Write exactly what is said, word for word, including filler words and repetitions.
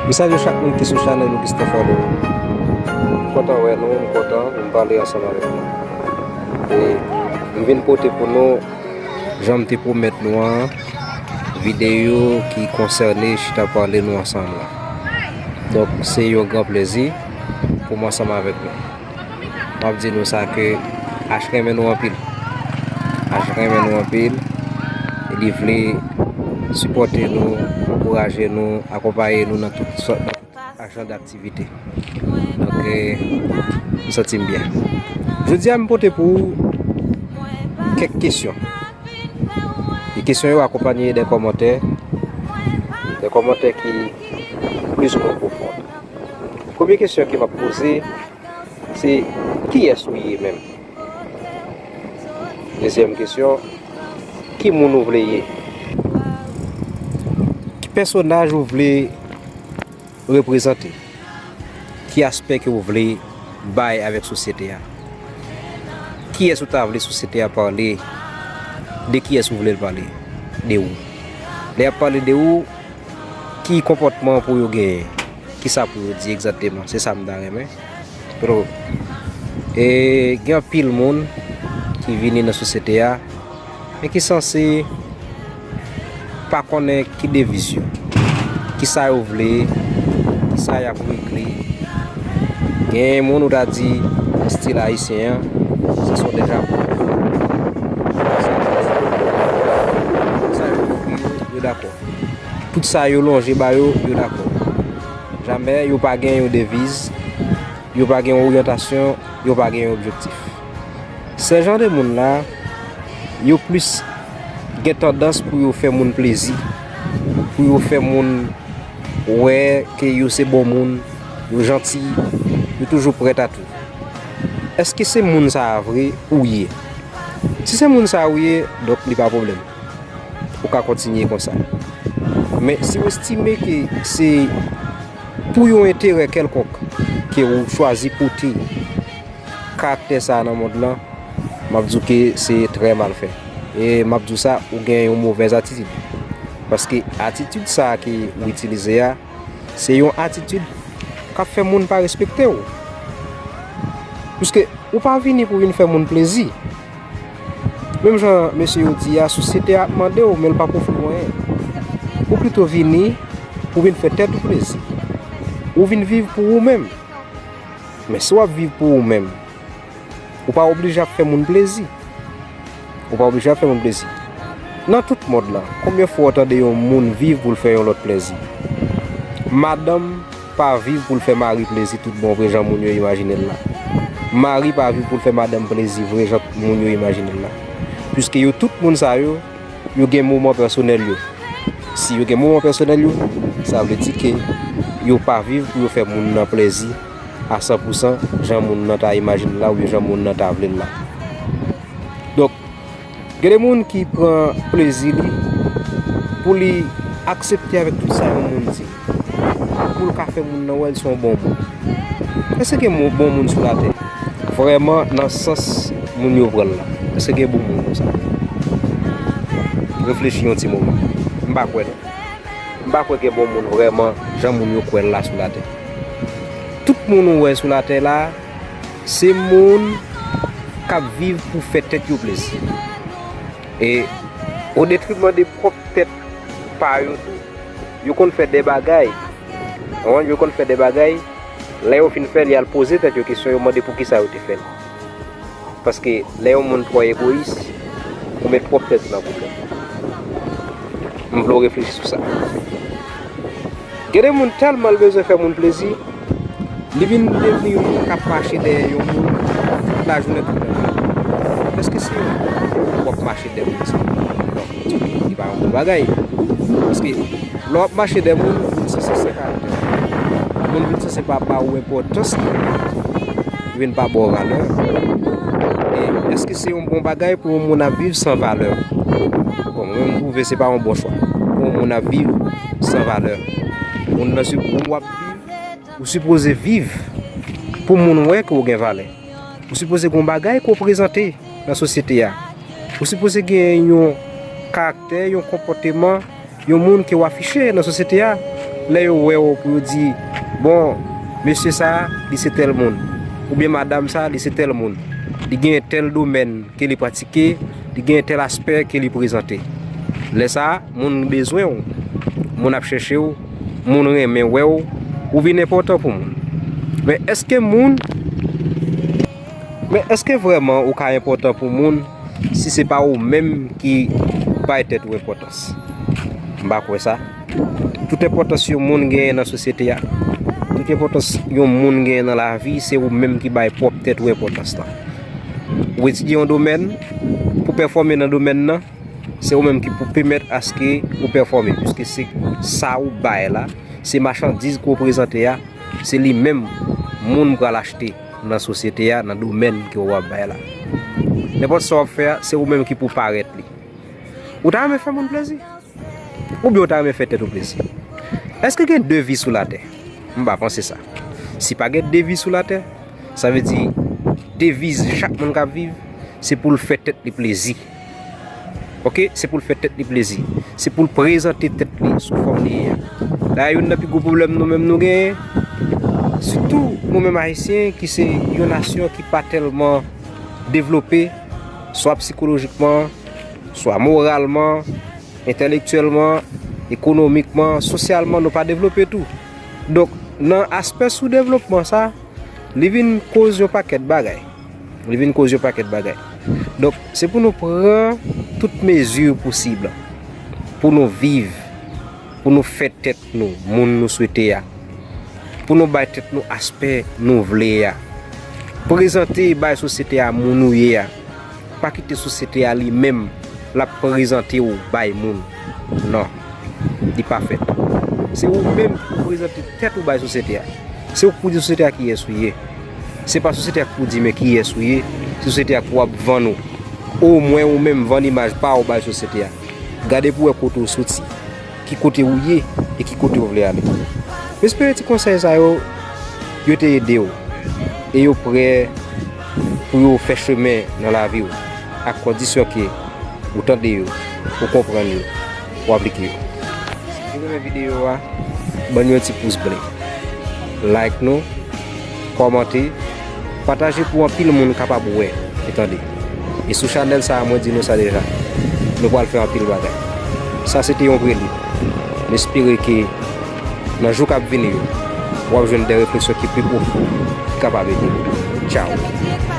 M salye chak moun ki sou chanèl Augustin Fallon. M kontan wè nou, m kontan pou m pale ansanm avèk nou. E m vin pote pou nou, jan m te pwomèt nou an, videyo ki konsène chita pale nou ansanm la. Donk, se yon gran plezi pou m ansanm avèk nou. M ap di nou sa ke H renmen nou anpil. H renmen nou anpil. E li vle sipòte nou, ankouraje nou, akonpaye nou nan tout sòt, nan tout ajanda aktivite. Donk, eh, m santi m byen. Jodi a, m pote pou ou kèk kesyon. E kesyon yo akonpanye de kòmantè, de kòmantè ki plizoumwen pwofon. Premye kesyon ke m ap poze, se kiyès ou ye menm? Dezyèm kesyon, ki moun ou vle ye? Ki pèsonaj ou vle reprezante? Ki aspè ke ou vle bay avèk sosyete a? Kiyès ou ta vle sosyete a pale? De kiyès ou vle l pale? De ou. Lè y ap pale de ou, ki konpòtman pou yo genyen? Kisa pou yo di egzakteman? Se sa m ta renmen. Pito, e gen anpil moun ki vini nan sosyete a, men ki sanse pa konnen ki deviz yo, kisa yo vle, kisa y ap regle. Gen moun ou ta di nan estil ayisyen an, ce sont des Japonais. Sa yo ofri yo, yo dakò. Tout sa yo lonje ba yo, yo dakò. Jamè yo pa gen yon deviz, yo pa gen yon oryantasyon, yo pa gen yon objektif. Se jan de moun la, yo plis gen tandans pou yo fè moun plezi, pou yo fè moun wè ke yo se bon moun, yo janti, yo toujou prèt a tou. Èske se moun sa a vre ou ye? Si se moun sa a ou ye, donk li pa pwoblèm. Ou ka kontinye konsa. Men si w estime ke se pou yon enterè kèlkonk ke ou chwazi pote karaktè sa a nan mond lan, m ap di w ke se trè mal fè. E m ap di w sa, ou gen yon movèz atitid. Paske atitid sa a ke ou itilize a, se yon atitid k ap fè moun pa respekte w. Piske ou pa vini pou vin fè moun plezi. Menm jan mesye yo di a, sosyete a ap mande w, men l p ap ofri w anyen. Ou pito vini pou vin fè tèt ou plezi. Ou vin viv pou ou menm. Men si w ap viv pou ou menm, ou pa oblije ap fè moun plezi. Ou pa oblije ap fè moun plezi. Nan tout mond lan, konbyen fwa w tande yon moun viv pou l fè yon lòt plezi? Madanm pa viv pou l fè mari plezi tout bon vre jan moun yo imajine l la. Mari pa viv pou l fè madanm plezi vre jan moun yo imajine l la. Piske yo tout moun sa yo, yo gen moman pèsonèl yo. Si yo gen moman pèsonèl yo, sa vle di ke yo pa viv pou yo fè moun nan plezi a san pou san jan moun nan ta imajine l la oubyen jan moun nan ta vle l la. Donk, gen de moun ki pran plezi li pou li aksepte avèk tout sa yon moun di, pou l ka fè moun nan wè l se yon bon moun. Èske gen mo- bon moun sou latè? Vrèman, nan sans moun yo pran l la, èske gen bon moun konsa? Reflechi yon ti moman. M pa kwè non. M pa kwè gen bon moun vrèman jan moun yo kwè l la sou latè. Tout moun ou wè sou latè la, se moun k ap viv pou fè tèt yo plezi. E o detriman de pwòp tèt pa yo tou. Yo konn fè de bagay. Konprann? Yo konn fè de bagay. Lè yo fin fè l, y al poze tèt yo kesyon, yo mande poukisa yo te fè l. Paske lè yon moun twò egoyis, ou met pwòp tèt ou nan pwoblèm. M vle w reflechi sou sa. Gen de moun tèlman l bezwen fè moun plezi, li vin devni yon moun k ap mache dèyè yon moun tout lajounen, tout lannwit. Èske se yon w ap mache dèyè moun sa? Non, li pa yon bon bagay. Paske lè w ap mache dèyè moun, ou vin sanse se karaktè. Moun vin sanse pa ba ou enpòtans li merite. Li vin pa ba w valè. E èske se yon bon bagay pou yon moun ap viv san valè? Bon, mwen menm, m twouve se pa yon bon chwa pou yon moun ap viv san valè. Moun nan, si ou ap viv, ou sipoze viv pou moun wè ke w gen valè. Ou sipoze gen yon bagay ke w prezante nan sosyete a. Ou sipoze gen yon karaktè, yon konpòteman, yon moun ke w afiche nan sosyete a. Lè yo wè w pou yo di, bon, mesye sa, li se tèl moun, oubyen madanm sa, li se tèl moun, li gen tèl domèn ke li pratike, li gen tèl aspè ke li prezante. Lè sa a, moun bezwen w, moun ap chèche w, moun renmen wè w, ou vin enpòtan pou moun. Men èske moun, men èske vrèman ou ka enpòtan pou moun si se pa ou menm ki bay tèt ou enpòtans? M pa kwè sa. Tout enpòtans yon moun genyen nan sosyete a, tout enpòtans yon moun genyen nan lavi, se ou menm ki bay pwòp tèt ou enpòtans lan. Ou etidye yon domèn, pou pèfòme nan domèn nan, se ou menm ki pou pèmèt aske ou pèfòme, piske se sa ou bay la, se machandiz ke w prezante a, se li menm moun pral achte nan sosyete a, nan domèn ke w ap bay la. Nenpòt sa w ap fè a, se ou menm ki pou parèt li. Ou ta renmen fè moun plezi? Oubyen ou ta renmen fè tèt ou plezi? Èske gen de vi sou latè? M pa panse sa. Si pa gen de vi sou latè, sa vle di deviz chak moun k ap viv, se pou l fè tèt li plezi. Oke, se pou l fè tèt li plezi. Se pou l prezante tèt li sou fòm li ye a. Dayè, youn nan pi gwo pwoblèm nou menm nou genyen, sitou nou menm Ayisyen, ki se yon nasyon ki pa tèlman devlope, swa sikolojikman, swa moralman, entèlektyèlman, ekonomikman, sosyalman, nou pa devlope tou. Donk, nan aspè soudevlopman sa, li vin koz yon pakèt bagay. Li vin koz yon pakèt bagay. Donk, se pou nou pran tout mezi posib pou nou viv, pou nou fè tèt nou moun nou swete a, pou nou bay tèt nou aspè nou vle a, prezante bay sosyete a moun ou ye a. Pa kite sosyete a li menm l ap prezante w bay moun. Non, li pa fèt. Se ou menm ki pou prezante tèt ou bay sosyete a. Se ou ki pou di sosyete a kiyès ou ye. Se pa sosyete a ki pou di men kiyès ou ye. Se sosyete a ki pou ap vann ou. Omwen ou menm vann imaj pa w bay sosyete a. Gade pou w wè kote w soti, ki kote w ye e ki kote w vle ale. M espere ti konsèy sa yo, yo te ede w e yo prè pou yo fè chemen nan lavi w, ak kondisyon ke ou tande yo, ou konprann yo, ou aplike yo. Si w renmen videyo a, ban nou yon ti pous ble. Like nou, kòmante, pataje pou anpil moun kapab wè e tande. E sou chanèl sa a, mwen di nou sa deja, nou pral fè anpil bagay. Sa se te yon prelid. M espere ke nan jou k ap vini yo, w ap jwenn de refleksyon ki pi pwofon, ki kapab ede w. Tchao.